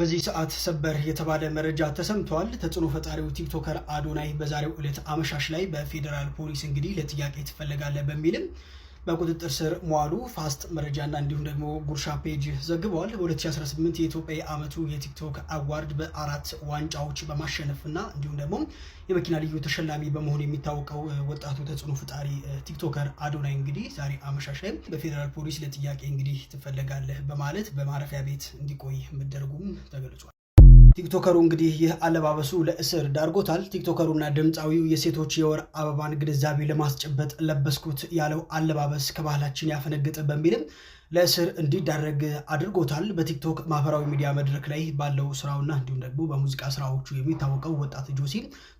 በዚህ ሰዓት ሰበር የተባለ መረጃ ተሰምቷል። ተጽዕኖ ፈጣሪው ቲክቶከር አዶናይ በዛሬው ዕለት አመሻሽ ላይ በፌዴራል ፖሊስ እንግዲህ ለጥያቄ ትፈለጋለህ በሚልም በቁጥጥር ስር መዋሉ ፋስት መረጃና እንዲሁም ደግሞ ጉርሻ ፔጅ ዘግበዋል። በ2018 የኢትዮጵያ የዓመቱ የቲክቶክ award በአራት ዋንጫዎች በማሸነፍና እንዲሁም ደግሞ የመኪና ልዩ ተሸላሚ በመሆን የሚታወቀው ወጣቱ ተጽዕኖ ፈጣሪ ቲክቶከር አዶናይ እንግዲህ ዛሬ አመሻሽ ላይ በፌዴራል ፖሊስ ለጥያቄ እንግዲህ ትፈለጋለህ በማለት በማረፊያ ቤት እንዲቆይ መደረጉም ተገልጿል። ቲክቶከሩ እንግዲህ ይህ አለባበሱ ለእስር ዳርጎታል። ቲክቶከሩና ድምፃዊው የሴቶች የወር አበባን ግንዛቤ ለማስጨበጥ ለበስኩት ያለው አለባበስ ከባህላችን ያፈነገጠ በሚልም ለእስር እንዲዳረግ አድርጎታል። በቲክቶክ ማህበራዊ ሚዲያ መድረክ ላይ ባለው ስራውና እንዲሁም ደግሞ በሙዚቃ ስራዎቹ የሚታወቀው ወጣት ጆሲ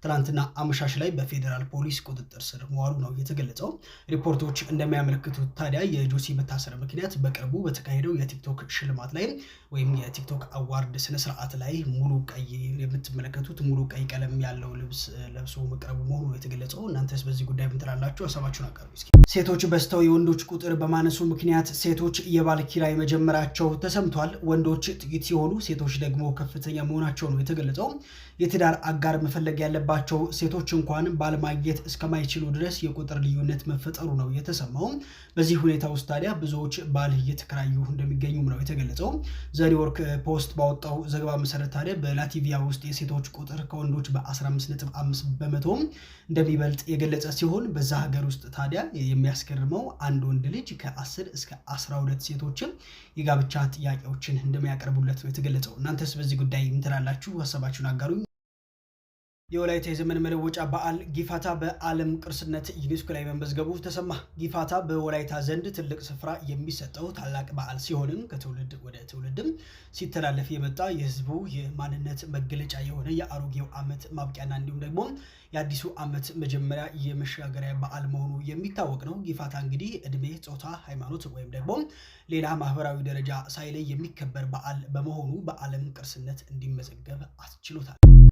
ትናንትና አመሻሽ ላይ በፌዴራል ፖሊስ ቁጥጥር ስር መዋሉ ነው የተገለጸው። ሪፖርቶች እንደሚያመለክቱት ታዲያ የጆሲ መታሰር ምክንያት በቅርቡ በተካሄደው የቲክቶክ ሽልማት ላይ ወይም የቲክቶክ award ስነስርዓት ላይ ሙሉ ቀይ የምትመለከቱት ሙሉ ቀይ ቀለም ያለው ልብስ ለብሶ መቅረቡ መሆኑ የተገለጸው። እናንተስ በዚህ ጉዳይ ምን ትላላችሁ? ሀሳባችሁን አቀርቡ እስኪ። ሴቶች በዝተው የወንዶች ቁጥር በማነሱ ምክንያት ሴቶች የባል ኪራይ መጀመራቸው ተሰምቷል። ወንዶች ጥቂት ሲሆኑ ሴቶች ደግሞ ከፍተኛ መሆናቸው ነው የተገለጸው። የትዳር አጋር መፈለግ ያለባቸው ሴቶች እንኳን ባል ማግኘት እስከማይችሉ ድረስ የቁጥር ልዩነት መፈጠሩ ነው የተሰማው። በዚህ ሁኔታ ውስጥ ታዲያ ብዙዎች ባል እየተከራዩ እንደሚገኙም ነው የተገለጸው። ዘ ኒውዮርክ ፖስት ባወጣው ዘገባ መሰረት ታዲያ በላቲቪያ ውስጥ የሴቶች ቁጥር ከወንዶች በ15.5% እንደሚበልጥ የገለጸ ሲሆን በዛ ሀገር ውስጥ ታዲያ የሚያስገርመው አንድ ወንድ ልጅ ከ10 እስከ 12 ሴቶችም የጋብቻ ጥያቄዎችን እንደሚያቀርቡለት ነው የተገለጸው። እናንተስ በዚህ ጉዳይ ምን ትላላችሁ? ሀሳባችሁን አጋሩኝ። የወላይታ የዘመን መለወጫ በዓል ጊፋታ በዓለም ቅርስነት ዩኔስኮ ላይ መመዝገቡ ተሰማ። ጊፋታ በወላይታ ዘንድ ትልቅ ስፍራ የሚሰጠው ታላቅ በዓል ሲሆንም ከትውልድ ወደ ትውልድም ሲተላለፍ የመጣ የሕዝቡ የማንነት መገለጫ የሆነ የአሮጌው ዓመት ማብቂያና እንዲሁም ደግሞ የአዲሱ ዓመት መጀመሪያ የመሸጋገሪያ በዓል መሆኑ የሚታወቅ ነው። ጊፋታ እንግዲህ እድሜ፣ ጾታ፣ ሃይማኖት ወይም ደግሞ ሌላ ማህበራዊ ደረጃ ሳይለይ የሚከበር በዓል በመሆኑ በዓለም ቅርስነት እንዲመዘገብ አስችሎታል።